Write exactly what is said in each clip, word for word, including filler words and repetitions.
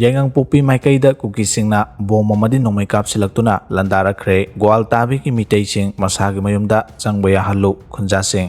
ꯌꯥꯏꯉꯪꯄꯣꯛꯄꯤ ꯃꯥꯏꯀꯩꯗ ꯀꯨꯀꯤꯁꯤꯡꯅ ꯕꯣꯝ ꯑꯃꯗꯤ ꯅꯣꯡꯃꯩ ꯀꯥꯞꯁꯤꯜꯂꯛꯇꯨꯅ ꯂꯥꯟꯗꯥꯔꯛꯈ꯭ꯔꯦ꯫ ꯒ꯭ꯋꯥꯜꯇꯥꯕꯤꯒꯤ ꯃꯤꯇꯩꯁꯤꯡ ꯃꯁꯥꯒꯤ ꯃꯌꯨꯝꯗ ꯆꯪꯕ ꯌꯥꯍꯜꯂꯨ ꯈꯨꯟꯖꯥꯁꯤꯡ꯫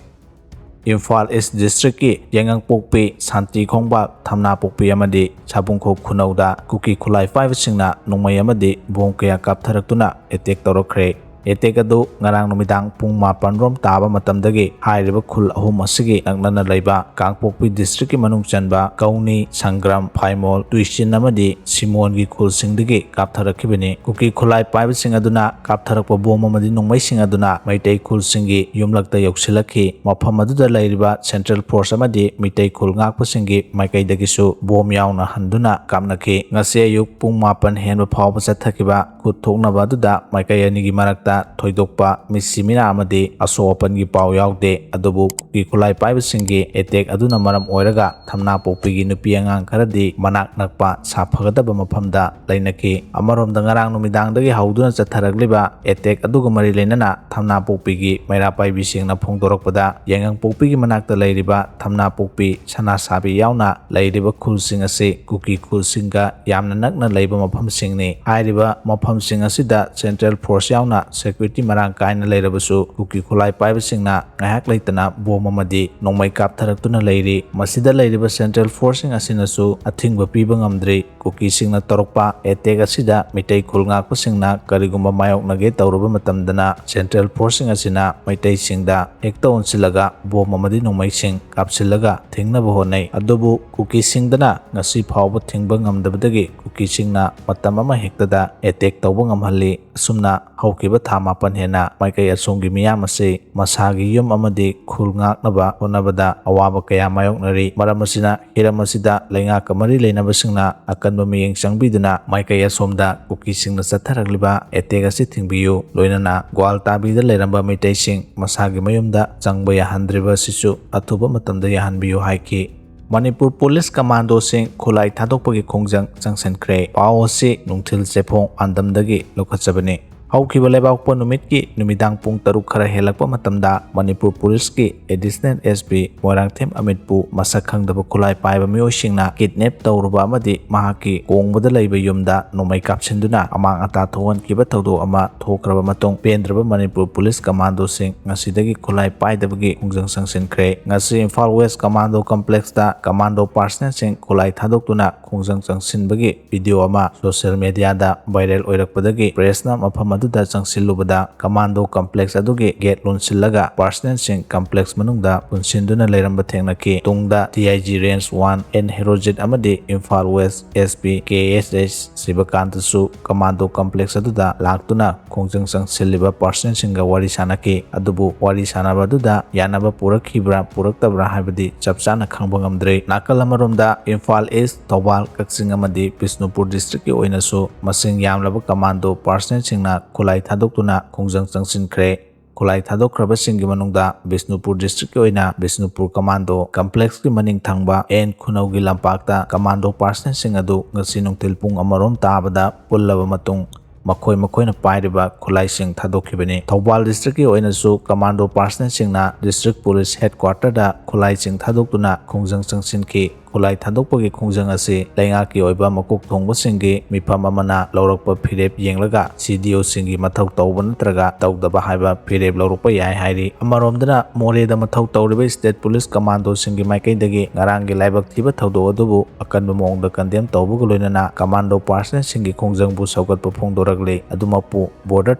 ꯏꯝꯐꯥꯜ ꯏꯁ ꯗꯤꯁꯇ꯭ꯔꯤꯛꯀꯤ ꯌꯥꯏꯉꯪꯄꯣꯛꯄꯤ, ꯁꯥꯟꯇꯤ ꯈꯣꯡꯕꯥꯜ, ꯊꯝꯅꯥꯄꯣꯛꯄꯤ ꯑꯃꯗꯤ ꯁꯥꯕꯨꯡꯈꯣꯛ ꯈꯨꯅꯧꯗ ꯀꯨꯀꯤ ꯈꯨꯠꯂꯥꯏ ꯄꯥꯏꯕꯁꯤꯡꯅ ꯅꯣꯡꯃꯩ ꯑꯃꯗꯤ ꯕꯣꯝ ꯀꯌꯥ ꯀꯥꯞꯊꯔꯛꯇꯨꯅ ꯑꯦꯇꯦꯛ ꯇꯧꯔꯛꯈ꯭ꯔꯦ꯫ ꯑꯦꯇꯦꯛ ꯑꯗꯨ ꯉꯔꯥꯡ ꯅꯨꯃꯤꯗꯥꯡ ꯄꯨꯡ ꯃꯥꯄꯟ ꯔꯣꯝ ꯇꯥꯕ ꯃꯇꯝꯗꯒꯤ ꯍꯥꯏꯔꯤꯕ ꯈꯨꯜ ꯑꯍꯨꯝ ꯑꯁꯤꯒꯤ ꯅꯛꯅꯅ ꯂꯩꯕ ꯀꯥꯡꯄꯣꯛꯄꯤ ꯗꯤꯁꯇ꯭ꯔꯤꯛꯀꯤ ꯃꯅꯨꯡ ꯆꯟꯕ ꯀꯧꯅꯤ, ꯁꯪꯒ꯭ꯔꯥꯝ, ꯐꯥꯏꯃꯣꯜ, ꯇꯨꯏꯆꯤꯟ ꯑꯃꯗꯤ ꯁꯤꯃꯣꯟꯒꯤ ꯈꯨꯜꯁꯤꯡꯗꯒꯤ ꯀꯥꯞꯊꯔꯛꯈꯤꯕꯅꯤ꯫ ꯀꯨꯀꯤ ꯈꯨꯠꯂꯥꯏ ꯄꯥꯏꯕꯁꯤꯡ ꯑꯗꯨꯅ ꯀꯥꯞꯊꯔꯛꯄ ꯕꯣꯝ ꯑꯃꯗꯤ ꯅꯣꯡꯃꯩꯁꯤꯡ ꯑꯗꯨꯅ ꯃꯩꯇꯩ ꯈꯨꯜꯁꯤꯡꯒꯤ ꯌꯨꯝꯂꯛꯇ ꯌꯧꯁꯤꯜꯂꯛꯈꯤ꯫ ꯃꯐꯝ ꯑꯗꯨꯗ ꯂꯩꯔꯤꯕ ꯁꯦꯟꯇ꯭ꯔꯦꯜ ꯐꯣꯔꯁ ꯑꯃꯗꯤ ꯃꯤꯇꯩ ꯈꯨꯜ ꯉꯥꯛꯄꯁꯤꯡꯒꯤ ꯃꯥꯏꯀꯩꯗꯒꯤꯁꯨ ꯕꯣꯝ ꯌꯥꯎꯅ ꯍꯟꯗꯨꯅ ꯀꯥꯞꯅꯈꯤ꯫ ꯉꯁꯤ ꯑꯌꯨꯛ ꯄꯨꯡ ꯃꯥꯄꯟ ꯍꯦꯟꯕ ꯐꯥꯎꯕ ꯆꯠꯊꯈꯤꯕ ꯈꯨꯠ ꯊꯣꯛꯅꯕ ꯑꯗꯨꯗ ꯃꯥꯏꯀꯩ ꯑꯅꯤꯒꯤ ꯃꯔꯛꯇ ꯊꯣꯏꯗꯣꯛꯄ ꯃꯤꯁꯤ ꯃꯤꯅꯥ ꯑꯃꯗꯤ ꯑꯁꯣꯛ ꯑꯄꯟꯒꯤ ꯄꯥꯎ ꯌꯥꯎꯗꯦ꯫ ꯑꯗꯨꯕꯨ ꯀꯨꯀꯤ ꯈꯨꯠꯂꯥꯏ ꯄꯥꯏꯕꯁꯤꯡꯒꯤ ꯑꯦꯇꯦꯛ ꯑꯗꯨꯅ ꯃꯔꯝ ꯑꯣꯏꯔꯒ ꯊꯝꯅꯥꯄꯣꯛꯄꯤꯒꯤ ꯅꯨꯄꯤ ꯑꯉꯥꯡ ꯈꯔꯗꯤ ꯃꯅꯥꯛ ꯅꯛꯄ ꯁꯥꯐꯒꯗꯕ ꯃꯐꯝꯗ ꯂꯩꯅꯈꯤ꯫ ꯑꯃꯔꯣꯝꯗ, ꯉꯔꯥꯡ ꯅꯨꯃꯤꯗꯥꯡꯗꯒꯤ ꯍꯧꯗꯨꯅ ꯆꯠꯊꯔꯛꯂꯤꯕ ꯑꯦꯇꯦꯛ ꯑꯗꯨꯒ ꯃꯔꯤ ꯂꯩꯅꯅ ꯊꯝꯅꯥꯄꯣꯛꯄꯤꯒꯤ ꯃꯩꯔꯥ ꯄꯥꯏꯕꯤꯁꯤꯡꯅ ꯐꯣꯡꯗꯣꯔꯛꯄꯗ, ꯌꯥꯏꯉꯪꯄꯣꯛꯄꯤꯒꯤ ꯃꯅꯥꯛꯇ ꯂꯩꯔꯤꯕ ꯊꯝꯅꯥꯄꯣꯛꯄꯤ, ꯁꯅꯥꯁꯥꯕꯤ ꯌꯥꯎꯅ ꯂꯩꯔꯤꯕ ꯈꯨꯜꯁꯤꯡ ꯑꯁꯤ ꯀꯨꯀꯤ ꯈꯨꯜꯁꯤꯡꯒ ꯌꯥꯝꯅ ꯅꯛꯅ ꯂꯩꯕ ꯃꯐꯝꯁꯤꯡꯅꯤ꯫ ꯍꯥꯏꯔꯤꯕ ꯃꯐꯝꯁꯤꯡ ꯑꯁꯤꯗ ꯁꯦꯟꯇ꯭ꯔꯦꯜ ꯐꯣꯔꯁ ꯌꯥꯎꯅ ꯁꯦꯀ꯭ꯌꯨꯔꯤꯇꯤ ꯃꯔꯥꯡ ꯀꯥꯏꯅ ꯂꯩꯔꯕꯁꯨ, ꯀꯨꯀꯤ ꯈꯨꯠꯂꯥꯏ ꯄꯥꯏꯕꯁꯤꯡꯅ ꯉꯥꯏꯍꯥꯛ ꯂꯩꯇꯅ ꯕꯣꯝ ꯑꯃꯗꯤ ꯅꯣꯡꯃꯩ ꯀꯥꯞꯊꯔꯛꯇꯨꯅ ꯂꯩꯔꯤ꯫ ꯃꯁꯤꯗ ꯂꯩꯔꯤꯕ ꯁꯦꯟꯇ꯭ꯔꯦꯜ ꯐꯣꯔꯁꯁꯤꯡ ꯑꯁꯤꯅꯁꯨ ꯑꯊꯤꯡꯕ ꯄꯤꯕ ꯉꯝꯗ꯭ꯔꯤ꯫ ꯀꯨꯀꯤꯁꯤꯡꯅ ꯇꯧꯔꯛꯄ ꯑꯦꯇꯦꯛ ꯑꯁꯤꯗ ꯃꯤꯇꯩ ꯈꯨꯜ ꯉꯥꯛꯄꯁꯤꯡꯅ ꯀꯔꯤꯒꯨꯝꯕ ꯃꯥꯌꯣꯛꯅꯒꯦ ꯇꯧꯔꯨꯕ ꯃꯇꯝꯗꯅ, ꯁꯦꯟꯇ꯭ꯔꯦꯜ ꯐꯣꯔꯁꯁꯤꯡ ꯑꯁꯤꯅ ꯃꯩꯇꯩꯁꯤꯡꯗ ꯍꯦꯛꯇ ꯑꯣꯟꯁꯤꯜꯂꯒ ꯕꯣꯝ ꯑꯃꯗꯤ ꯅꯣꯡꯃꯩꯁꯤꯡ ꯀꯥꯞꯁꯤꯜꯂꯒ ꯊꯤꯡꯅꯕ ꯍꯣꯠꯅꯩ꯫ ꯑꯗꯨꯕꯨ ꯀꯨꯀꯤꯁꯤꯡꯗꯅ ꯉꯁꯤ ꯐꯥꯎꯕ ꯊꯤꯡꯕ ꯉꯝꯗꯕꯗꯒꯤ ꯀꯨꯀꯤꯁꯤꯡꯅ ꯃꯇꯝ ꯑꯃ ꯍꯦꯛꯇꯗ ꯑꯦꯇꯦꯛ ꯇꯧꯕ ꯉꯝꯍꯜꯂꯤ꯫ ꯑꯁꯨꯝꯅ ꯍꯧꯈꯤꯕ ꯊꯥ ꯃꯥꯄꯟ ꯍꯦꯟꯅ ꯃꯥꯏꯀꯩ ꯑꯁꯣꯝꯒꯤ ꯃꯤꯌꯥꯝ ꯑꯁꯤ ꯃꯁꯥꯒꯤ ꯌꯨꯝ ꯑꯃꯗꯤ ꯈꯨꯜ ꯉꯥꯛꯅꯕ ꯍꯣꯠꯅꯕꯗ ꯑꯋꯥꯕ ꯀꯌꯥ ꯃꯥꯌꯣꯛꯅꯔꯤ꯫ ꯃꯔꯝ ꯑꯁꯤꯅ ꯍꯤꯔꯝ ꯑꯁꯤꯗ ꯂꯩꯉꯥꯛꯀ ꯃꯔꯤ ꯂꯩꯅꯕꯁꯤꯡꯅ ꯑꯀꯟꯕ ꯃꯤꯠꯌꯦꯡ ꯆꯪꯕꯤꯗꯨꯅ ꯃꯥꯏꯀꯩ ꯑꯁꯣꯝꯗ ꯀꯨꯀꯤꯁꯤꯡꯅ ꯆꯠꯊꯔꯛꯂꯤꯕ ꯑꯦꯇꯦꯛ ꯑꯁꯤ ꯊꯤꯡꯕꯤꯌꯨ꯫ ꯂꯣꯏꯅꯅ ꯒ꯭ꯋꯥꯜꯇꯥꯕꯤꯗ ꯂꯩꯔꯝꯕ ꯃꯤꯇꯩꯁꯤꯡ ꯃꯁꯥꯒꯤ ꯃꯌꯨꯝꯗ ꯆꯪꯕ ꯌꯥꯍꯟꯗ꯭ꯔꯤꯕ ꯑꯁꯤꯁꯨ ꯑꯊꯨꯕ ꯃꯇꯝꯗ ꯌꯥꯍꯟꯕꯤꯌꯨ ꯍꯥꯏꯈꯤ꯫ ꯃꯅꯤꯄꯨꯔ ꯄꯨꯂꯤꯁ ꯀꯃꯥꯟꯗꯣꯁꯤꯡ ꯈꯨꯠꯂꯥꯏ ꯊꯥꯗꯣꯛꯄꯒꯤ ꯈꯣꯡꯖꯪ ꯆꯪꯁꯤꯟꯈ꯭ꯔꯦ꯫ ꯄꯥꯎ ꯑꯁꯤ ꯅꯨꯡꯊꯤꯜ ꯆꯦꯐꯣꯡ ꯄꯥꯟꯗꯝꯗꯒꯤ ꯂꯧꯈꯠꯆꯕꯅꯤ꯫ ꯍꯧꯈꯤꯕ ꯂꯩꯕꯥꯛꯄꯣꯛꯄ ꯅꯨꯃꯤꯠꯀꯤ ꯅꯨꯃꯤꯗꯥꯡ ꯄꯨꯡ ꯇꯔꯨꯛ ꯈꯔ ꯍꯦꯜꯂꯛꯄ ꯃꯇꯝꯗ ꯃꯅꯤꯄꯨꯔ ꯄꯨꯂꯤꯁꯀꯤ ꯑꯦꯗꯤꯁꯅꯦꯜ ꯑꯦꯁ ꯄꯤ ꯃꯣꯏꯔꯥꯡꯊꯦꯝ ꯑꯃꯤꯠꯄꯨ ꯃꯁꯛ ꯈꯪꯗꯕ ꯈꯨꯠꯂꯥꯏ ꯄꯥꯏꯕ ꯃꯤꯑꯣꯏꯁꯤꯡꯅ ꯀꯤꯗꯅꯦꯞ ꯇꯧꯔꯨꯕ ꯑꯃꯗꯤ ꯃꯍꯥꯛꯀꯤ ꯀꯣꯡꯕꯗ ꯂꯩꯕ ꯌꯨꯝꯗ ꯅꯣꯡꯃꯩ ꯀꯥꯞꯁꯤꯟꯗꯨꯅ ꯑꯃꯥꯡ ꯑꯇꯥ ꯊꯣꯛꯍꯟꯈꯤꯕ ꯊꯧꯗꯣꯛ ꯑꯃ ꯊꯣꯛꯈ꯭ꯔꯕ ꯃꯇꯨꯡ, ꯄꯦꯟꯗ꯭ꯔꯕ ꯃꯅꯤꯄꯨꯔ ꯄꯨꯂꯤꯁ ꯀꯃꯥꯟꯗꯣꯁꯤꯡ ꯉꯁꯤꯗꯒꯤ ꯈꯨꯠꯂꯥꯏ ꯄꯥꯏꯗꯕꯒꯤ ꯈꯣꯡꯖꯪ ꯆꯪꯁꯤꯟꯈ꯭ꯔꯦ꯫ ꯉꯁꯤ ꯏꯝꯐꯥꯜ ꯋꯦꯁ ꯀꯃꯥꯟꯗꯣ ꯀꯝꯄ꯭ꯂꯦꯛꯁꯇ ꯀꯃꯥꯟꯗꯣ ꯄꯥꯔꯁꯅꯦꯜꯁꯤꯡ ꯈꯨꯠꯂꯥꯏ ꯊꯥꯗꯣꯛꯇꯨꯅ ꯈꯣꯡꯖꯪ ꯆꯪꯁꯤꯟꯕꯒꯤ ꯚꯤꯗꯤꯑꯣ ꯑꯃ ꯁꯣꯁꯤꯌꯦꯜ ꯃꯦꯗꯤꯌꯥꯗ ꯚꯥꯏꯔꯦꯜ ꯑꯣꯏꯔꯛꯄꯗꯒꯤ ꯄ꯭ꯔꯦꯁꯅ ꯃꯐꯝ ꯑꯗꯨꯗ ꯆꯪꯁꯤꯜꯂꯨꯕꯗ ꯀꯃꯥꯟꯗꯣ ꯀꯝꯄ꯭ꯂꯦꯛꯁ ꯑꯗꯨꯒꯤ ꯒꯦꯠ ꯂꯣꯟꯁꯤꯜꯂꯒ ꯄꯥꯔꯁꯅꯦꯜꯁꯤꯡ ꯀꯝꯄ꯭ꯂꯦꯛꯁ ꯃꯅꯨꯡꯗ ꯄꯨꯟꯁꯤꯟꯗꯨꯅ ꯂꯩꯔꯝꯕ ꯊꯦꯡꯅꯈꯤ꯫ ꯇꯨꯡꯗ D I G range one N Herojit ꯑꯃꯗꯤ Imphal west S P K S S ꯁꯤꯕꯀꯥꯟꯇꯁꯨ ꯀꯃꯥꯟꯗꯣ ꯀꯝꯄ꯭ꯂꯦꯛꯁ ꯑꯗꯨꯗ ꯂꯥꯛꯇꯨꯅ ꯈꯣꯡꯖꯪ ꯆꯪꯁꯤꯜꯂꯤꯕ ꯄꯥꯔꯁꯅꯦꯜꯁꯤꯡꯒ ꯋꯥꯔꯤ ꯁꯥꯟꯅꯈꯤ꯫ ꯑꯗꯨꯕꯨ ꯋꯥꯔꯤ ꯁꯥꯟꯅꯕ ꯑꯗꯨꯗ ꯌꯥꯅꯕ ꯄꯨꯔꯛꯈꯤꯕ꯭ꯔꯥ ꯄꯨꯔꯛꯇꯕ꯭ꯔꯥ ꯍꯥꯏꯕꯗꯤ ꯆꯞ ꯆꯥꯅ ꯈꯪꯕ ꯉꯝꯗ꯭ꯔꯤ꯫ ꯅꯥꯀꯜ ꯑꯃꯔꯣꯝꯗ ꯏꯝꯐꯥꯜ ꯏꯁ, ꯊꯧꯕꯥꯜ, ꯀꯛꯆꯤꯡ ꯑꯃꯗꯤ ꯕꯤꯁꯅꯨꯄꯨꯔ ꯗꯤꯁꯇ꯭ꯔꯤꯛꯀꯤ ꯑꯣꯏꯅꯁꯨ ꯃꯁꯤꯡ ꯌꯥꯝꯂꯕ ꯀꯃꯥꯟꯗꯣ ꯄꯥꯔꯁꯅꯦꯜꯁꯤꯡꯅ ꯈꯨꯠꯂꯥꯏ ꯊꯥꯗꯣꯛꯇꯨꯅ ꯈꯣꯡꯖꯪ ꯆꯪꯁꯤꯟꯈ꯭ꯔꯦ꯫ ꯈꯨꯠꯂꯥꯏ ꯊꯥꯗꯣꯛꯈ꯭ꯔꯕꯁꯤꯡꯒꯤ ꯃꯅꯨꯡꯗ ꯕꯤꯁꯅꯨꯄꯨꯔ ꯗꯤꯁꯇ꯭ꯔꯤꯛꯀꯤ ꯑꯣꯏꯅ ꯕꯤꯁꯅꯨꯄꯨꯔ ꯀꯃꯥꯟꯗꯣ ꯀꯝꯄ꯭ꯂꯦꯛꯁꯀꯤ ꯃꯅꯤꯡ ꯊꯪꯕ ꯑꯦꯟ ꯈꯨꯅꯧꯒꯤ ꯂꯝꯄꯥꯛꯇ ꯀꯃꯥꯟꯗꯣ ꯄꯥꯔꯁꯅꯦꯜꯁꯤꯡ ꯑꯗꯨ ꯉꯁꯤ ꯅꯨꯡꯊꯤꯜ ꯄꯨꯡ ꯑꯃꯔꯣꯝ ꯇꯥꯕꯗ ꯄꯨꯜꯂꯕ ꯃꯇꯨꯡ ꯃꯈꯣꯏ ꯃꯈꯣꯏꯅ ꯄꯥꯏꯔꯤꯕ ꯈꯨꯠꯂꯥꯏꯁꯤꯡ ꯊꯥꯗꯣꯛꯈꯤꯕꯅꯤ꯫ ꯊꯧꯕꯥꯜ ꯗꯤꯁꯇ꯭ꯔꯤꯛꯀꯤ ꯑꯣꯏꯅꯁꯨ ꯀꯃꯥꯟꯗꯣ ꯄꯥꯔꯁꯅꯦꯜꯁꯤꯡꯅ ꯗꯤꯁꯇ꯭ꯔꯤꯛ ꯄꯨꯂꯤꯁ ꯍꯦꯗꯀ꯭ꯋꯥꯇꯔꯗ ꯈꯨꯠꯂꯥꯏꯁꯤꯡ ꯊꯥꯗꯣꯛꯇꯨꯅ ꯈꯣꯡꯖꯪ ꯆꯪꯁꯤꯟꯈꯤ꯫ ꯈꯨꯠꯂꯥꯏ ꯊꯥꯗꯣꯛꯄꯒꯤ ꯈꯣꯡꯖꯪ ꯑꯁꯤ ꯂꯩꯉꯥꯛꯀꯤ ꯑꯣꯏꯕ ꯃꯀꯣꯛ ꯊꯣꯡꯕꯁꯤꯡꯒꯤ ꯃꯤꯐꯝ ꯑꯃꯅ ꯂꯧꯔꯛꯄ ꯐꯤꯔꯦꯞ ꯌꯦꯡꯂꯒ ꯁꯤ ꯗꯤ ꯑꯣꯁꯤꯡꯒꯤ ꯃꯊꯧ ꯇꯧꯕ ꯅꯠꯇ꯭ꯔꯒ ꯇꯧꯗꯕ ꯍꯥꯏꯕ ꯐꯤꯔꯦꯞ ꯂꯧꯔꯛꯄ ꯌꯥꯏ ꯍꯥꯏꯔꯤ꯫ ꯑꯃꯔꯣꯝꯗꯅ ꯃꯣꯔꯦꯗ ꯃꯊꯧ ꯇꯧꯔꯤꯕ ꯁ꯭ꯇꯦꯠ ꯄꯨꯂꯤꯁ ꯀꯃꯥꯟꯗꯣꯁꯤꯡꯒꯤ ꯃꯥꯏꯀꯩꯗꯒꯤ ꯉꯔꯥꯡꯒꯤ ꯂꯥꯏꯕꯛ ꯊꯤꯕ ꯊꯧꯗꯣꯛ ꯑꯗꯨꯕꯨ ꯑꯀꯟꯕ ꯃꯑꯣꯡꯗ ꯀꯟꯗꯦꯝ ꯇꯧꯕꯒ ꯂꯣꯏꯅꯅ ꯀꯃꯥꯟꯗꯣ ꯄꯥꯔꯁꯅꯦꯜꯁꯤꯡꯒꯤ ꯈꯣꯡꯖꯪꯕꯨ ꯁꯧꯒꯠꯄ ꯐꯣꯡꯗꯣꯔꯛꯂꯤ꯫ ꯑꯗꯨꯃꯛꯄꯨ ꯕꯣꯔꯗꯔ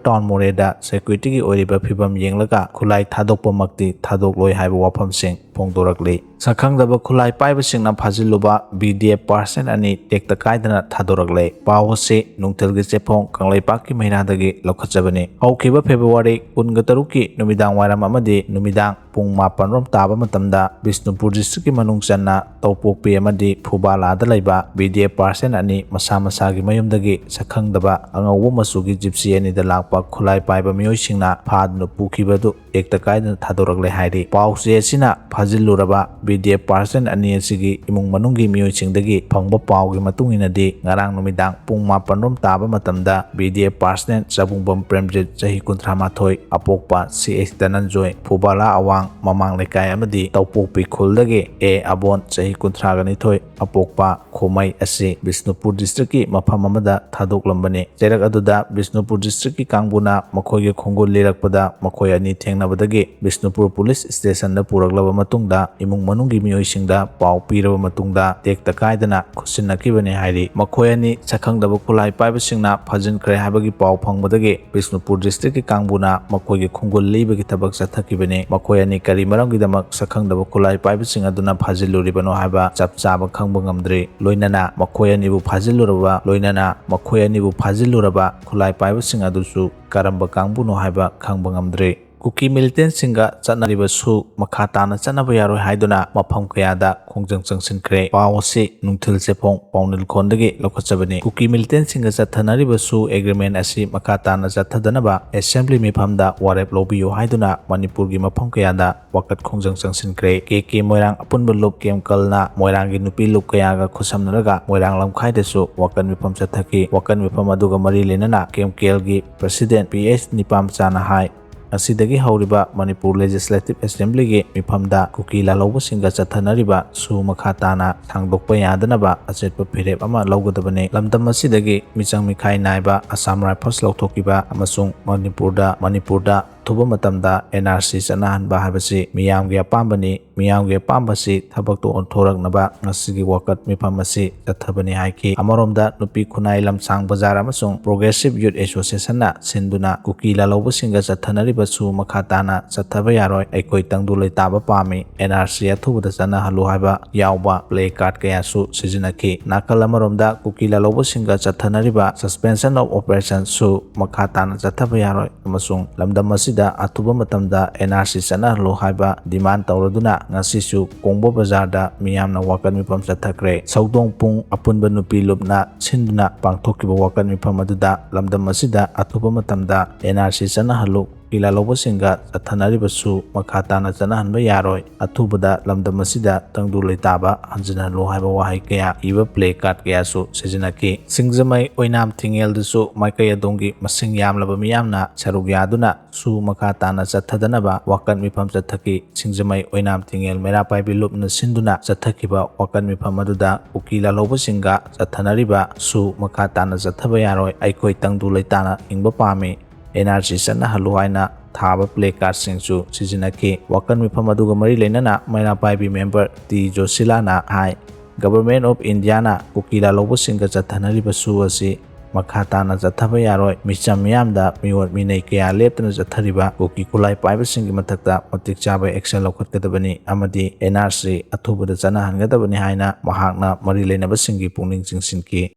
ꯇꯥꯎꯟ ꯃꯣꯔꯦꯗ ꯁꯦꯀ꯭ꯌꯨꯔꯤꯇꯤꯒꯤ ꯑꯣꯏꯔꯤꯕ ꯐꯤꯕꯝ ꯌꯦꯡꯂꯒ ꯈꯨꯠꯂꯥꯏ ꯊꯥꯗꯣꯛꯄꯃꯛꯇꯤ ꯊꯥꯗꯣꯛꯂꯣꯏ ꯍꯥꯏꯕ ꯋꯥꯐꯝꯁꯤꯡ ꯐꯣꯡꯗꯣꯔꯛꯂꯤ꯫ ꯁꯛꯈꯪꯗꯕ ꯈꯨꯠꯂꯥꯏ ꯄꯥꯏꯕꯁꯤꯡꯅ ꯐꯥꯖꯤꯜꯂꯨꯕ ꯕꯤ ꯗꯤ ꯑꯦꯐ ꯄꯥꯔꯁꯅꯦꯜ ꯑꯅꯤ ꯇꯦꯛꯇ ꯀꯥꯏꯗꯅ ꯊꯥꯗꯣꯔꯛꯂꯦ꯫ ꯄꯥꯎ ꯑꯁꯤ ꯅꯨꯡꯊꯤꯜꯒꯤ ꯆꯦꯐꯣꯡ ꯀꯪꯂꯩꯄꯥꯛꯀꯤ ꯃꯩꯔꯥꯗꯒꯤ ꯂꯧꯈꯠꯆꯕꯅꯤ꯫ ꯍꯧꯈꯤꯕ ꯐꯦꯕ꯭ꯔꯨꯋꯥꯔꯤ ꯀꯨꯟꯒ ꯇꯔꯨꯛꯀꯤ ꯅꯨꯃꯤꯗꯥꯡ ꯋꯥꯏꯔꯝ ꯑꯃꯗꯤ ꯅꯨꯃꯤꯗꯥꯡ ꯄꯨꯡ ꯃꯥꯄꯟ ꯔꯣꯝ ꯇꯥꯕ ꯃꯇꯝꯗ ꯕꯤꯁꯅꯨꯄꯨꯔ ꯗꯤꯁꯇ꯭ꯔꯤꯛꯀꯤ ꯃꯅꯨꯡ ꯆꯟꯅ ꯇꯧꯄꯣꯛꯄꯤ ꯑꯃꯗꯤ ꯐꯨꯕꯥꯂꯥꯗ ꯂꯩꯕ ꯕꯤ ꯗꯤ ꯑꯦꯐ ꯄꯥꯔꯁꯟ ꯑꯅꯤ ꯃꯁꯥ ꯃꯁꯥꯒꯤ ꯃꯌꯨꯝꯗꯒꯤ ꯁꯛꯈꯪꯗꯕ ꯑꯉꯧꯕ ꯃꯆꯨꯒꯤ ꯖꯤꯞꯁꯤ ꯑꯅꯤꯗ ꯂꯥꯛꯄ ꯈꯨꯠꯂꯥꯏ ꯄꯥꯏꯕ ꯃꯤꯑꯣꯏꯁꯤꯡꯅ ꯐꯥꯗꯨꯅ ꯄꯨꯈꯤꯕ ꯑꯗꯨ ꯇꯦꯛꯇ ꯀꯥꯏꯗꯅ ꯊꯥꯗꯣꯔꯛꯂꯦ ꯍꯥꯏꯔꯤ꯫ ꯄꯥꯎꯆꯦ ꯑꯁꯤꯅ ꯐꯥꯖꯤꯜꯂꯨꯔꯕ ꯕꯤ ꯗꯤ ꯑꯦꯐ ꯄꯥꯔꯁꯟ ꯑꯅꯤ ꯑꯁꯤꯒꯤ ꯏꯃꯨꯡ ꯃꯅꯨꯡꯒꯤ ꯃꯤꯑꯣꯏꯁꯤꯡꯗꯒꯤ ꯐꯪꯕ ꯄꯥꯎꯒꯤ ꯃꯇꯨꯡ ꯏꯟꯅꯗꯤ, ꯉꯔꯥꯡ ꯅꯨꯃꯤꯗꯥꯡ ꯄꯨꯡ ꯃꯥꯄꯟ ꯔꯣꯝ ꯇꯥꯕ ꯃꯇꯝꯗ B D F person ꯆꯕꯨꯡꯕꯝ Premjit, ꯆꯍꯤ ꯀꯨꯟꯊ꯭ꯔꯥ ꯃꯥꯊꯣꯏ, ꯑꯄꯣꯛꯄ ꯁꯤ ꯑꯩꯆ ꯙꯅꯟꯖꯣꯏ, ꯐꯨꯕꯥꯂꯥ ꯑꯋꯥꯡ ꯃꯃꯥꯡ ꯂꯩꯀꯥꯏ ꯑꯃꯗꯤ ꯇꯧꯄꯣꯛꯄꯤ ꯈꯨꯜꯗꯒꯤ ꯑꯦ ꯑꯕꯣꯟ, ꯆꯍꯤ ꯀꯨꯟꯊ꯭ꯔꯥꯒ ꯅꯤꯊꯣꯏ, ꯑꯄꯣꯛꯄ ꯈꯣꯃꯩ ꯑꯁꯤ ꯕꯤꯁꯅꯨꯄꯨꯔ ꯗꯤꯁꯇ꯭ꯔꯤꯛꯀꯤ ꯃꯐꯝ ꯑꯃꯗ ꯊꯥꯗꯣꯛꯂꯝꯕꯅꯤ꯫ ꯆꯩꯔꯛ ꯑꯗꯨꯗ ꯕꯤꯁꯅꯨꯄꯨꯔ ꯗꯤꯁꯇ꯭ꯔꯤꯛꯀꯤ ꯀꯥꯡꯕꯨꯅ ꯃꯈꯣꯏꯒꯤ ꯈꯣꯡꯒꯨꯜ ꯂꯤꯔꯛꯄꯗ ꯃꯈꯣꯏ ꯑꯅꯤ ꯊꯦꯡꯅꯕꯗꯒꯤ ꯕꯤꯁꯅꯨꯄꯨꯔ ꯄꯨꯂꯤꯁ ꯁ꯭ꯇꯦꯁꯟꯗ ꯄꯨꯔꯛꯂꯕ ꯃꯇꯨꯡꯗ ꯏꯃꯨꯡ ꯃꯅꯨꯡꯒꯤ ꯃꯤꯑꯣꯏꯁꯤꯡꯗ ꯄꯥꯎ ꯄꯤꯔꯕ ꯃꯇꯨꯡꯗ ꯇꯦꯛꯇ ꯀꯥꯏꯗꯅ ꯈꯨꯠꯁꯤꯟꯅꯈꯤꯕꯅꯤ ꯍꯥꯏꯔꯤ꯫ ꯃꯈꯣꯏ ꯑꯅꯤ ꯁꯛꯈꯪꯗꯕ ꯈꯨꯠꯂꯥꯏ ꯄꯥꯏꯕꯁꯤꯡꯅ ꯐꯥꯖꯤꯟꯈ꯭ꯔꯦ ꯍꯥꯏꯕꯒꯤ ꯄꯥꯎ ꯐꯪꯕꯗꯒꯤ ꯕꯤꯁꯅꯨꯄꯨꯔ ꯗꯤꯁꯇ꯭ꯔꯤꯛꯀꯤ ꯀꯥꯡꯕꯨꯅ ꯃꯈꯣꯏꯒꯤ ꯈꯣꯡꯒꯨꯜ ꯂꯤꯕꯒꯤ ꯊꯕꯛ ꯆꯠꯊꯈꯤꯕꯅꯤ꯫ ꯃꯈꯣꯏ ꯑꯅꯤ ꯀꯔꯤ ꯃꯔꯝꯒꯤꯗꯃꯛ ꯁꯛꯈꯪꯗꯕ ꯈꯨꯠꯂꯥꯏ ꯄꯥꯏꯕꯁꯤꯡ ꯑꯗꯨꯅ ꯐꯥꯖꯤꯜꯂꯨꯔꯤꯕꯅꯣ ꯍꯥꯏꯕ ꯆꯞ ꯆꯥꯕ ꯈꯪꯕ ꯉꯝꯗ꯭ꯔꯤ꯫ ꯂꯣꯏꯅꯅ ꯃꯈꯣꯏ ꯑꯅꯤꯕꯨ ꯐꯥꯖꯤꯜꯂꯨꯔꯕ, ꯂꯣꯏꯅꯅ ꯃꯈꯣꯏ ꯑꯅꯤꯕꯨ ꯐꯥꯖꯤꯜꯂꯨꯔꯕ ꯈꯨꯠꯂꯥꯏ ꯄꯥꯏꯕꯁꯤꯡ ꯑꯗꯨꯁꯨ ꯀꯔꯝꯕ ꯀꯥꯡꯕꯨꯅꯣ ꯍꯥꯏꯕ ꯈꯪꯕ ꯉꯝꯗ꯭ꯔꯤ꯫ ꯀꯨꯀꯤ ꯃꯤꯂꯤꯇꯦꯟꯁꯤꯡꯒ ꯆꯠꯅꯔꯤꯕ ꯁꯨ ꯃꯈꯥ ꯇꯥꯅ ꯆꯠꯅꯕ ꯌꯥꯔꯣꯏ ꯍꯥꯏꯗꯨꯅ ꯃꯐꯝ ꯀꯌꯥꯗ ꯈꯣꯡꯖꯪ ꯆꯪꯁꯤꯟꯈ꯭ꯔꯦ꯫ ꯄꯥꯎ ꯑꯁꯤ ꯅꯨꯡꯊꯤꯜ ꯆꯦꯐꯣꯡ ꯄꯥꯎꯅꯤꯜꯈꯣꯟꯗꯒꯤ ꯂꯧꯈꯠꯆꯕꯅꯤ꯫ ꯀꯨꯀꯤ ꯃꯤꯂꯤꯇꯦꯟꯁꯤꯡꯒ ꯆꯠꯊꯅꯔꯤꯕ ꯁꯨ ꯑꯦꯒ꯭ꯔꯤꯃꯦꯟ ꯑꯁꯤ ꯃꯈꯥ ꯇꯥꯅ ꯆꯠꯊꯗꯅꯕ ꯑꯦꯁꯦꯝꯕ꯭ꯂꯤ ꯃꯤꯐꯝꯗ ꯋꯥꯔꯦꯞ ꯂꯧꯕꯤꯌꯨ ꯍꯥꯏꯗꯨꯅ ꯃꯅꯤꯄꯨꯔꯒꯤ ꯃꯐꯝ ꯀꯌꯥꯗ ꯋꯥꯀꯠ ꯈꯣꯡꯖꯪ ꯆꯪꯁꯤꯟꯈ꯭ꯔꯦ꯫ ꯀꯦ ꯀꯦ ꯃꯣꯏꯔꯥꯡ ꯑꯄꯨꯟꯕ ꯂꯨꯞ ꯀꯦꯝꯀꯜꯅ ꯃꯣꯏꯔꯥꯡꯒꯤ ꯅꯨꯄꯤ ꯂꯨꯞ ꯀꯌꯥꯒ ꯈꯨꯠꯁꯝꯅꯔꯒ ꯃꯣꯏꯔꯥꯡ ꯂꯝꯈꯥꯏꯗꯁꯨ ꯋꯥꯀꯠ ꯃꯤꯐꯝ ꯆꯠꯊꯈꯤ꯫ ꯋꯥꯀꯠ ꯃꯤꯐꯝ ꯑꯗꯨꯒ ꯃꯔꯤ ꯂꯩꯅꯅ ꯀꯦꯝꯀꯦꯜꯒꯤ ꯄ꯭ꯔꯁꯤꯗꯦꯟ ꯄꯤ ꯑꯦꯁ ꯅꯤꯄꯥꯝꯆꯥꯅ ꯍꯥꯏ, ꯉꯁꯤꯗꯒꯤ ꯍꯧꯔꯤꯕ ꯃꯅꯤꯄꯨꯔ ꯂꯦꯖꯤꯁꯂꯦꯇꯤꯚ ꯑꯦꯁꯦꯝꯕ꯭ꯂꯤꯒꯤ ꯃꯤꯐꯝꯗ ꯀꯨꯀꯤ ꯂꯥꯜꯍꯧꯕꯁꯤꯡꯒ ꯆꯠꯊꯅꯔꯤꯕ ꯁꯨ ꯃꯈꯥ ꯇꯥꯅ ꯁꯥꯡꯗꯣꯛꯄ ꯌꯥꯗꯅꯕ ꯑꯆꯦꯠꯄ ꯐꯤꯔꯦꯞ ꯑꯃ ꯂꯧꯒꯗꯕꯅꯤ꯫ ꯂꯝꯗꯝ ꯑꯁꯤꯗꯒꯤ ꯃꯤꯆꯪ ꯃꯤꯈꯥꯏ ꯅꯥꯏꯕ ꯑꯁꯥꯝ ꯔꯥꯏꯐꯜꯁ ꯂꯧꯊꯣꯛꯈꯤꯕ ꯑꯃꯁꯨꯡ ꯃꯅꯤꯄꯨꯔꯗ, ꯃꯅꯤꯄꯨꯔꯗ ꯑꯊꯨꯕ ꯃꯇꯝꯗ ꯑꯦꯟ ꯑꯥꯔ ꯁꯤ ꯆꯠꯅꯍꯟꯕ ꯍꯥꯏꯕꯁꯤ ꯃꯤꯌꯥꯝꯒꯤ ꯑꯄꯥꯝꯕꯅꯤ꯫ ꯃꯤꯌꯥꯝꯒꯤ ꯑꯄꯥꯝꯕꯁꯤ ꯊꯕꯛꯇ ꯑꯣꯟꯊꯣꯔꯛꯅꯕ ꯉꯁꯤꯒꯤ ꯋꯥꯀꯠ ꯃꯤꯐꯝ ꯑꯁꯤ ꯆꯠꯊꯕꯅꯤ ꯍꯥꯏꯈꯤ꯫ ꯑꯃꯔꯣꯝꯗ ꯅꯨꯄꯤ ꯈꯨꯟꯅꯥꯏ ꯂꯝꯁꯥꯡ ꯕꯖꯥꯔ ꯑꯃꯁꯨꯡ ꯄ꯭ꯔꯣꯒ꯭ꯔꯦꯁꯤꯚ ꯌꯨꯠ ꯑꯦꯁꯣꯁꯤꯌꯦꯁꯟꯅ ꯁꯤꯟꯗꯨꯅ ꯀꯨꯀꯤ ꯂꯥꯜꯍꯧꯕꯁꯤꯡꯒ ꯆꯠꯊꯅꯔꯤꯕ ꯁꯨ ꯃꯈꯥ ꯇꯥꯅ ꯆꯠꯊꯕ ꯌꯥꯔꯣꯏ, ꯑꯩꯈꯣꯏ ꯇꯪꯗꯨ ꯂꯩꯇꯥꯕ ꯄꯥꯝꯃꯤ, ꯑꯦꯟ ꯑꯥꯔ ꯁꯤ ꯑꯊꯨꯕꯗ ꯆꯠꯅꯍꯜꯂꯨ ꯍꯥꯏꯕ ꯌꯥꯎꯕ ꯄ꯭ꯂꯦ ꯀꯥꯔꯗ ꯀꯌꯥꯁꯨ ꯁꯤꯖꯤꯟꯅꯈꯤ꯫ ꯅꯥꯀꯜ ꯑꯃꯔꯣꯝꯗ ꯀꯨꯀꯤ ꯂꯥꯜꯍꯧꯕꯁꯤꯡꯒ ꯆꯠꯊꯅꯔꯤꯕ suspension of operation ꯁꯨ ꯃꯈꯥ ꯇꯥꯅ ꯆꯠꯊꯕ ꯌꯥꯔꯣꯏ ꯑꯃꯁꯨꯡ ꯂꯝꯗꯝ ꯑꯁꯤ ꯗ ꯑꯊꯨꯕ ꯃꯇꯝꯗ ꯑꯦꯟ ꯑꯥꯔ ꯁꯤ ꯆꯠꯅꯍꯜꯂꯨ ꯍꯥꯏꯕ ꯗꯤꯃꯥꯟ ꯇꯧꯔꯗꯨꯅ ꯉꯁꯤꯁꯨ ꯀꯣꯡꯕ ꯕꯖꯥꯔꯗ ꯃꯤꯌꯥꯝꯅ ꯋꯥꯀꯠ ꯃꯤꯐꯝ ꯆꯠꯊꯈ꯭ꯔꯦ꯫ ꯁꯧꯗꯣꯡ ꯄꯨꯡ ꯑꯄꯨꯟꯕ ꯅꯨꯄꯤ ꯂꯨꯞꯅ ꯁꯤꯟꯗꯨꯅ ꯄꯥꯡꯊꯣꯛꯈꯤꯕ ꯋꯥꯀꯠ ꯃꯤꯐꯝ ꯑꯗꯨꯗ ꯂꯝꯗꯝ ꯑꯁꯤꯗ ꯑꯊꯨꯕ ꯃꯇꯝꯗ ꯑꯦꯟ ꯑꯥꯔ ꯁꯤ ꯆꯠꯅꯍꯜꯂꯨ, ꯀꯨꯀꯤ ꯂꯥꯜꯍꯧꯕꯁꯤꯡꯒ ꯆꯠꯊꯅꯔꯤꯕꯁꯨ ꯃꯈꯥ ꯇꯥꯅ ꯆꯠꯅꯍꯟꯕ ꯌꯥꯔꯣꯏ, ꯑꯊꯨꯕꯗ ꯂꯝꯗꯝ ꯑꯁꯤꯗ ꯇꯪꯗꯨ ꯂꯩꯇꯥꯕ ꯍꯟꯖꯤꯟꯍꯜꯂꯨ ꯍꯥꯏꯕ ꯋꯥꯍꯩ ꯀꯌꯥ ꯏꯕ ꯄ꯭ꯂꯦ ꯀꯥꯔꯗ ꯀꯌꯥꯁꯨ ꯁꯤꯖꯤꯟꯅꯈꯤ꯫ ꯁꯤꯡꯖꯃꯩ ꯑꯣꯏꯅꯥꯝ ꯊꯤꯡꯉꯦꯜꯗꯁꯨ ꯃꯥꯏꯀꯩ ꯑꯗꯣꯝꯒꯤ ꯃꯁꯤꯡ ꯌꯥꯝꯂꯕ ꯃꯤꯌꯥꯝꯅ ꯁꯔꯨꯛ ꯌꯥꯗꯨꯅ ꯁꯨ ꯃꯈꯥ ꯇꯥꯅ ꯆꯠꯊꯗꯅꯕ ꯋꯥꯀꯠ ꯃꯤꯐꯝ ꯆꯠꯊꯈꯤ꯫ ꯁꯤꯡꯖꯃꯩ ꯑꯣꯏꯅꯥꯝ ꯊꯤꯡꯉꯦꯜ ꯃꯩꯔꯥ ꯄꯥꯏꯕꯤ ꯂꯨꯞꯅ ꯁꯤꯟꯗꯨꯅ ꯆꯠꯊꯈꯤꯕ ꯋꯥꯀꯠ ꯃꯤꯐꯝ ꯑꯗꯨꯗ ꯀꯨꯀꯤ ꯂꯥꯜꯍꯧꯕꯁꯤꯡꯒ ꯆꯠꯊꯅꯔꯤꯕ ꯁꯨ ꯃꯈꯥ ꯇꯥꯅ ꯆꯠꯊꯕ ꯌꯥꯔꯣꯏ, ꯑꯩꯈꯣꯏ ꯇꯪꯗꯨ ꯂꯩꯇꯥꯅ ꯍꯤꯡꯕ ꯄꯥꯝꯃꯤ, ꯑꯦꯟ ꯑꯥꯔ ꯁꯤ ꯆꯠꯅꯍꯜꯂꯨ ꯍꯥꯏꯅ ꯊꯥꯕ ꯄ꯭ꯂꯦ ꯀꯥꯔꯗꯁꯤꯡꯁꯨ ꯁꯤꯖꯤꯟꯅꯈꯤ꯫ ꯋꯥꯀꯠ ꯃꯤꯐꯝ ꯑꯗꯨꯒ ꯃꯔꯤ ꯂꯩꯅꯅ ꯃꯩꯔꯥ ꯄꯥꯏꯕꯤ ꯃꯦꯝꯕꯔ ꯇꯤ ꯖꯣꯁꯤꯂꯥꯅ ꯍꯥꯏ, Government of Indiaꯅ ꯀꯨꯀꯤ ꯂꯥꯜꯍꯧꯕꯁꯤꯡꯒ ꯆꯠꯊꯅꯔꯤꯕ ꯁꯨ ꯑꯁꯤ ꯃꯈꯥ ꯇꯥꯅ ꯆꯠꯊꯕ ꯌꯥꯔꯣꯏ꯫ ꯃꯤꯆꯝ ꯃꯤꯌꯥꯝꯗ ꯃꯤꯑꯣꯠ ꯃꯤꯅꯩ ꯀꯌꯥ ꯂꯦꯞꯇꯅ ꯆꯠꯊꯔꯤꯕ ꯀꯨꯀꯤ ꯈꯨꯠꯂꯥꯏ ꯄꯥꯏꯕꯁꯤꯡꯒꯤ ꯃꯊꯛꯇ ꯃꯇꯤꯛ ꯆꯥꯕ action ꯂꯧꯈꯠꯀꯗꯕꯅꯤ ꯑꯃꯗꯤ ꯑꯦꯟ ꯑꯥꯔ ꯁꯤ ꯑꯊꯨꯕꯗ ꯆꯠꯅꯍꯟꯒꯗꯕꯅꯤ ꯍꯥꯏꯅ ꯃꯍꯥꯛꯅ ꯃꯔꯤ ꯂꯩꯅꯕꯁꯤꯡꯒꯤ ꯄꯨꯛꯅꯤꯡ ꯆꯤꯡꯁꯤꯟꯈꯤ꯫